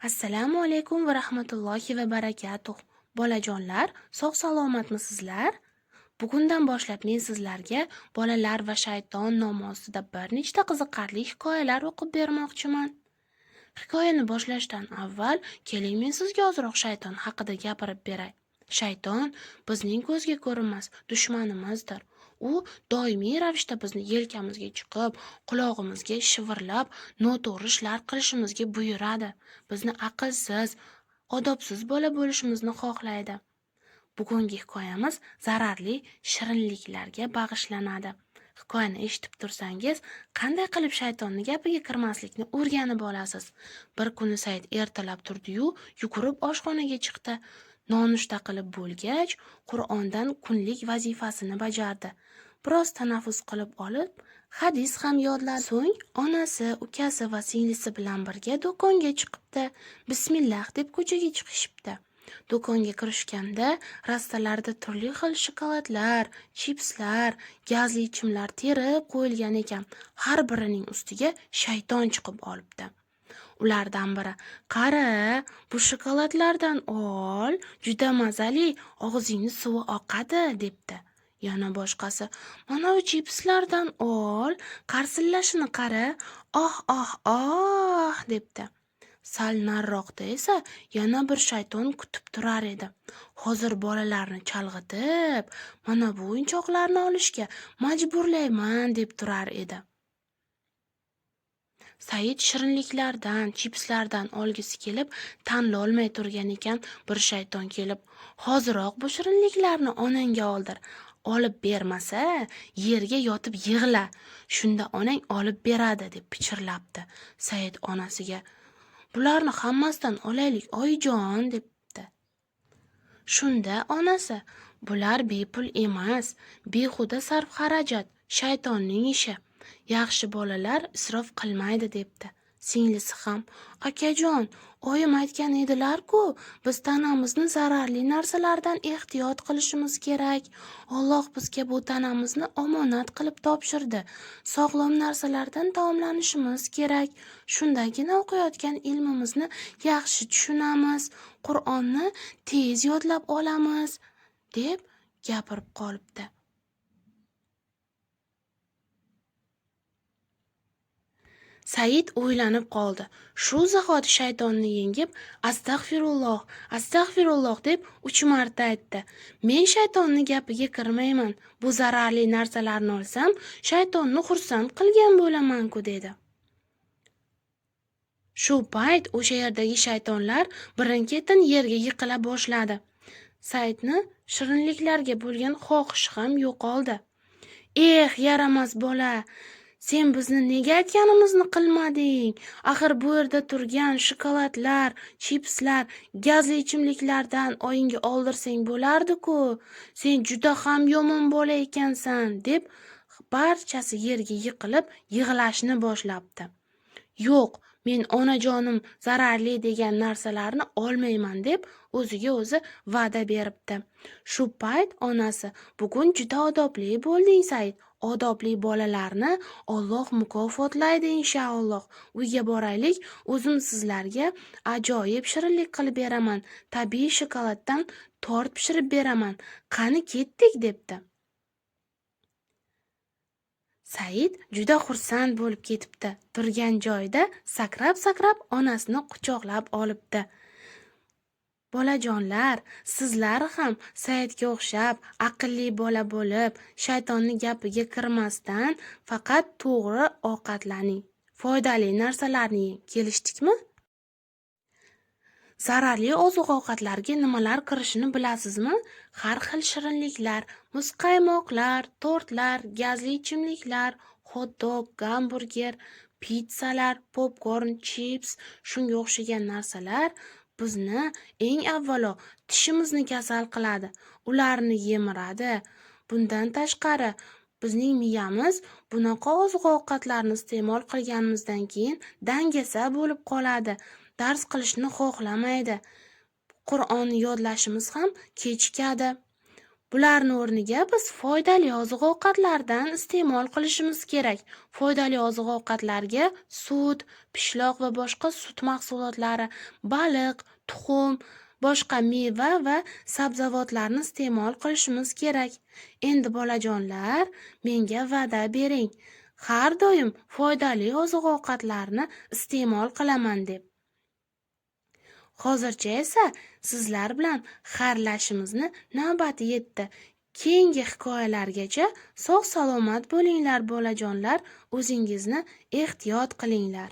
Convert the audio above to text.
Assalomu alaykum va rahmatullohi va barakatuh. Bolajonlar, sog' salomatmisizlar? Bugundan boshlab men sizlarga Bolalar va shayton nomi ostida bir nechta qiziqarli hikoyalar o'qib bermoqchiman. Hikoyani boshlashdan avval keling, men sizga ozroq shayton haqida gapirib beray. Shayton bizning ko'zga ko'rinmas dushmanimizdir. U doimiy ravishda bizni yelkamizga chiqib, qulog'imizga shivirlab, noto'g'ri ishlar qilishimizga buyuradi. Bizni aqlsiz, odobsiz bola bo'lishimizni xohlaydi. Bugungi hikoyamiz zararli shirinliklarga bag'ishlanadi. Hikoyani eshitib tursangiz, qanday qilib shaytonni gapiga kirmaslikni o'rganib olasiz. Bir kuni Said ertalab turdi-yu, yugurib oshxonaga chiqdi. Nonushta qilib bo'lgach, Qur'ondan kunlik vazifasini bajardi. Biroz tanaffus qilib olib, hadis ham yodladi. So'ng onasi, ukasi va singlisi bilan birga do'konga chiqibdi. Bismillah deb ko'chaga chiqishibdi. Do'konga kirishganda rastalarda turli xil shokoladlar, chipslar, gazli ichimlar terib qo'yilgan ekan. Har birining ustiga shayton chiqib olibdi. Ulardan biri: "Qara, bu shokoladlardan ol, juda mazali, og'zingni suvi oqadi", debdi. Yana boshqasi: "Mana bu chipslardan ol, qarsillashini qara, oh oh oh", debdi. Sal nariroqda esa yana bir shayton kutib turar edi. "Hozir bolalarni chalg'itib, mana bu o'yinchoqlarni olishga majburlayman", deb turar edi. Said shirinliklardan, chipslardan olgisi kelib, tanlolmay turgan ekan, bir shayton kelib: "Hoziroq bu shirinliklarni onangga oldir. Olib bermasa, yerga yotib yig'la. Shunda onang olib beradi", deb pichirlabdi. Said onasiga: "Bularni hammasidan olaylik, oyijon", debdi. Shunda onasi: "Bular bepul emas, behuda sarf-xarajat, shaytonning ishi. Yaxshi bolalar isrof qilmaydi", debdi. Singlisi ham: "Akajon, oyim aytgan edilar-ku, biz tanamizni zararli narsalardan ehtiyot qilishimiz kerak. Alloh bizga bu tanamizni omonat qilib topshirdi. Sog'lom narsalardan taomlanishimiz kerak. Shundagina o'qiyotgan ilmimizni yaxshi tushunamiz, Qur'onni tez yodlab olamiz", deb gapirib qolibdi. Said o'ylanib qoldi. Shu zahoti shaytonni yengib, "Astag'firulloh, astag'firulloh" deb 3 marta aytdi. "Men shaytonni gapiga kirmayman. Bu zararli narsalarni olsam, shaytonni xursand qilgan bo'laman-ku", dedi. Shu payt o'sha yerdagi shaytonlar birin-ketin yerga yiqila boshladi. Saidni shirinliklarga bo'lgan xohishi ham yo'qoldi. "Eh, yaramas bola, sen bizni nega aytganimizni qilmading? Axir bu yerda turgan shokoladlar, chipslar, gazli ichimliklardan oyingga oldirsang bo'lardi-ku. Sen juda ham yomon bola ekansan", deb barchasi yerga yiqilib yig'lashni boshlabdi. "Yo'q, men onajonim zararli degan narsalarni olmayman", deb o'ziga o'zi va'da beribdi. Shu payt onasi: "Bugun juda odobli bo'lding, Said. Odobli bolalarni Alloh mukofotlaydi inshaalloh. Uyga boraylik, o'zim sizlarga ajoyib shirinlik qilib beraman. Tabiiy shokoladdan tort pishirib beraman. Qani ketdik", debdi. Said juda xursand bo'lib ketibdi. Turgan joyida sakrab-sakrab onasini quchoqlab olibdi. Bolajonlar, sizlar ham Saidga o'xshab aqlli bola bo'lib, shaytonning gapiga kirmasdan faqat to'g'ri ovqatlaning. Foydali narsalarni yeng. Kelishdikmi? Zararli oziq-ovqatlarga nimalar kirishini bilasizmi? Har xil shirinliklar, muzqaymoqlar, tortlar, gazli ichimliklar, hot-dog, gamburger, pitsalar, popkorn, chips, shunga o'xshagan narsalar bizni eng avvalo tishimizni kasal qiladi, ularni yemiradi. Bundan tashqari, bizning miyamiz bunaqa oziq-ovqatlarni iste'mol qilganimizdan keyin dangasa bo'lib qoladi, dars qilishni xohlamaydi. Qur'onni yodlashimiz ham kechikadi. Bularni o'rniga biz foydali oziq-ovqatlardan iste'mol qilishimiz kerak. Foydali oziq-ovqatlarga sut, pishloq va boshqa sut mahsulotlari, baliq, tuxum, boshqa meva va sabzavotlarni iste'mol qilishimiz kerak. Endi bolajonlar, menga va'da bering. Har doim foydali oziq-ovqatlarni iste'mol qilaman deb. Hozircha esa sizlar bilan xayrlashishimizni navbati yetdi. Keyingi hikoyalargacha sog'-salomat bo'linglar bolajonlar, o'zingizni ehtiyot qilinglar.